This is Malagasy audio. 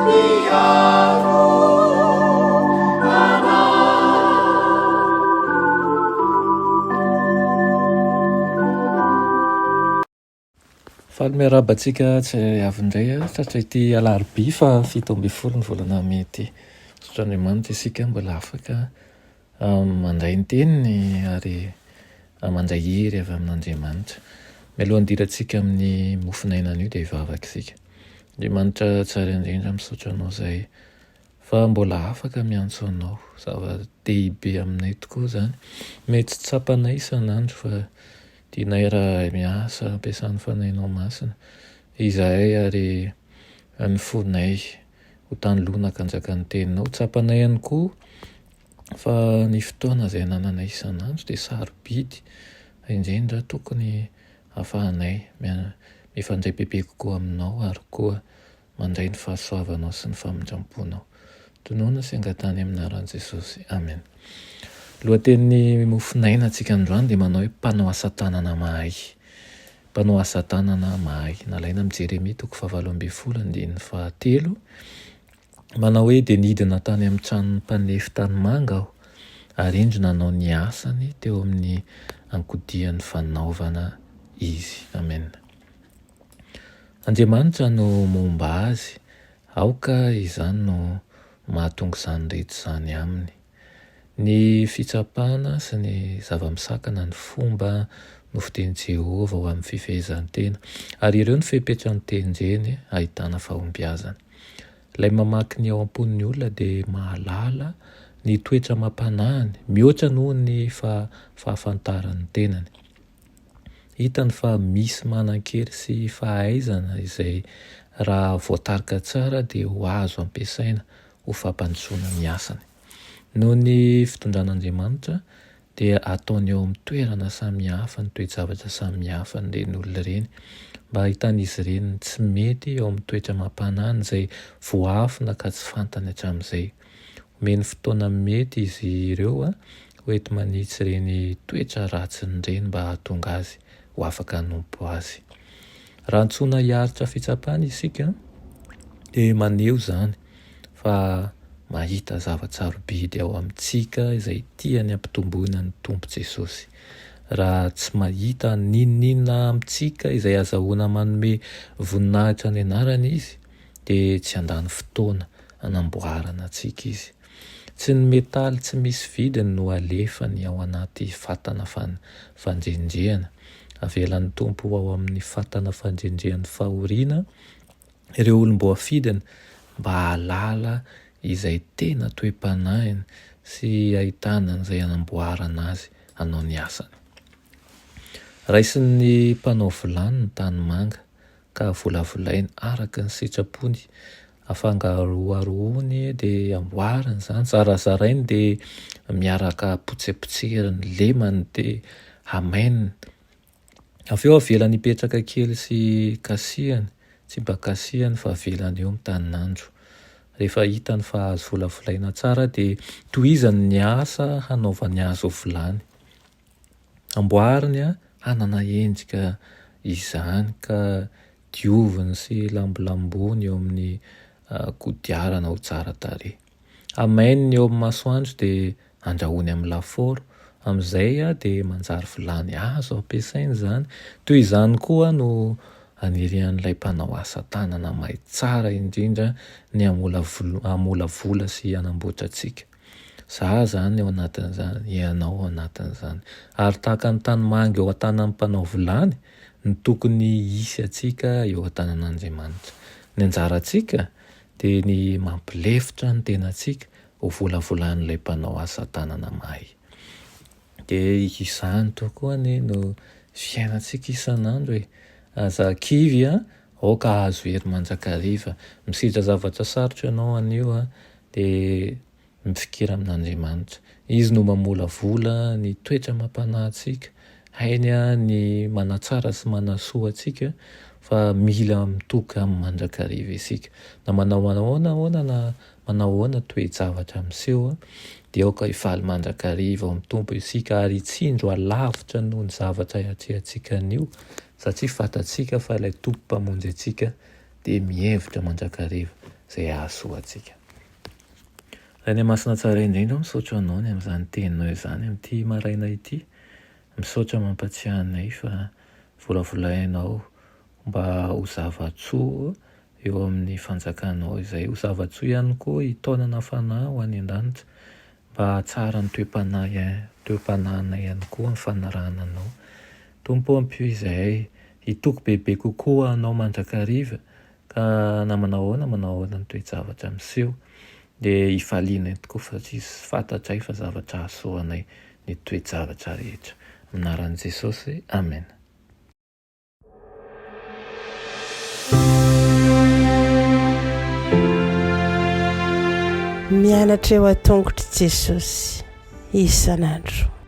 Mpiaro anay. Faly miarahaba antsika tsirairay avy indray tratra ity alarobia faha 17 ny volana mey ity. Misaotra Andriamanitra isika mbola afaka mandray ny teniny ary mandray hery avy amin'Andriamanitra. Mialohan'ny hidirantsika amin'ny mofon'aina anio dia hivavaka isika. Andriamanitra tsara indrindra, misaotra anao izay fa mbola afaka miantso anao. Zava-dehibe aminay tokoa izany. Mety tsy tsapanay isan'andro fa Tianay raha miasa ampiasan'ny Fanahinao Masina izahay ary ny fonay ho tany lonaka anjakan'ny Teninao. Tsapanay ihany koa fa ny fotoana izay anananay isan'andro dia sarobidy indrindra tokony hahafahanay mifandray bebe kokoa aminao ary koa mandray ny fahasoavanao sy ny famindramponao. Tonòna sy angatahana amin'ny anaran'i Jesosy. Amen. Lohatenin'ny mofonaina antsika androany dia manao hoe mpanao asa tanana mahay. Mpanao asa tanana mahay. Nalaina amin'i Jeremia toko fahavalo ambin'ny folo andininy fahatelo. Manao hoe dia nidina tany amin'ny tranon'ny mpanefy tanimanga aho ary indro nanao ny asany teo amin'ny ankodian'ny fanaovana izy. Amen. Andriamanitra no momba azy, aoka izany no mahatonga izany rehetra izany aminy. Ny fitsapana sy ny zava-misakana ny fomba nofidin'i Jehovah ho amin'ny fifehezan-tena, ary ireo no fepetra notendreny hahitana fahombiazana. Ilay mamaky ny ao am-pon'ny olona dia mahalala ny toetra amam-panahiny mihoatra noho ny fahafantarany ny tenany. Hitany fa misy manan-kery sy fahaizana izay raha voatarika tsara dia ho azo ampiasaina ho fampandrosoana ny asany. Noho ny fitondran'Andriamanitra dia ataony eo amin'ny toerana samihafa ny toe-javatra samihafa an'ireny olona ireny mba hahitan'izy ireny ny tsy mety eo amin'ny toetra amam-panahiny izay voaafina ka tsy fantany hatramin'izay. Omeny fotoana mety izy ireo hoenti-manitsy ireny toetra ratsiny ireny mba hahatonga azy ho afaka hanompo azy. Raha antsoina hiaritra fitsapana isika, dia maneho izany fa mahita zava-tsarobidy ao amintsika izay tiany hampitomboina ny Tompo Jesosy. Raha tsy mahita n'inon'inona amintsika izay azahoana manome voninahitra ny anarany Izy, dia tsy handany fotoana hanamboarana antsika Izy. Tsy ny metaly tsy misy vidiny no alefany ao anaty fatana fandrendrehana. Avelan'ny Tompo ho ao amin'ny fatana fandrendrehan'ny fahoriana ireo olom-boafidiny mba hahalala izay tena toe-panahiny sy hahitana an'izay hanamboarana azy hanao ny asany. Raisin'ny mpanao vilany ny tanimanga ka volavolainy araka ny sitrapony, afangaroharoany dia amboariny izany, zarazarainy dia miaraka potsepotseriny, lemany dia hamaininy. Avy eo avelany hipetraka kely sy kasihany, tsy mba kasihany fa avelany eo mitanin'andro. Rehefa hitany fa azo volavolaina tsara dia tohizany ny asa hanaovany azy ho vilany. Amboariny hanana endrika izany ka dioviny sy lambolambony eo amin'ny kodiarana ho tsara tarehy. Hamaininy eo amin'ny masoandro dia andrahoiny amin'ny lafaoro, amin'izay dia manjary vilany azo ampiasaina izany. Toy izany koa no anirian'ilay mpanao asa tanana mahay tsara indrindra ny hamolavola sy hanamboatra antsika. Za zany ao anatin'izany, ianao ao anatin'izany. Ary tahaka ny tanimanga eo an-tanan'ny mpanao vilany no tokony hisy antsika eo an-tanan'Andriamanitra. Ny anjarantsika dia ny mampilefitra ny tenantsika ho volavolan'ilay mpanao asa tanana mahay. Dia izany tokoa anie no fiainantsika isan'andro e! Aza kivy a, aoka hahazo hery mandrakariva. Misedra zavatra sarotra ianao anio a, dia mifikira amin'Andriamanitra. Izy no mamolavola ny toetra amam-panahy antsika, hainy ny manatsara sy manasoa antsika fa mila mitoky aminy mandrakariva isika. Na manao ahoana ahoana na manao ahoana toe-javatra miseho dia aoka hifaly mandrakariva ao amin'ny Tompo isika ary hitsinjo halavitra noho ny zavatra iatrehantsika anio satria fantatsika fa ilay Tompo Mpamonjy antsika dia mihevitra mandrakariva. Izay hahasoa antsika. Rainay Masina Tsara Indrindra ô, misaotra Anao ny amin'izany Teninao izany amin'ity maraina ity. Misaotra mampatsiahy anay fa volavolainao mba ho zava-tsoa eo amin'ny fanjakanao izay. Ho zava-tsoa ihany koa hitaonana fanahy ho any an-danitra mba hahatsara ny toe-panahy toe-panahinay ihany koa amin'ny fanarahana Anao. Tompo ô, ampio izahay hitoky bebe kokoa Anao mandrakariva Ka na manao ahoana manao ahoana ny toe-javatra miseho dia hifalianay tokoa satria fantatray fa zavatra hahasoa anay ny toe-javatra rehetra. Amin'ny anaran'i Jesosy, Amena. Mianatra eo an-tongotr'i Jesosy isan'andro.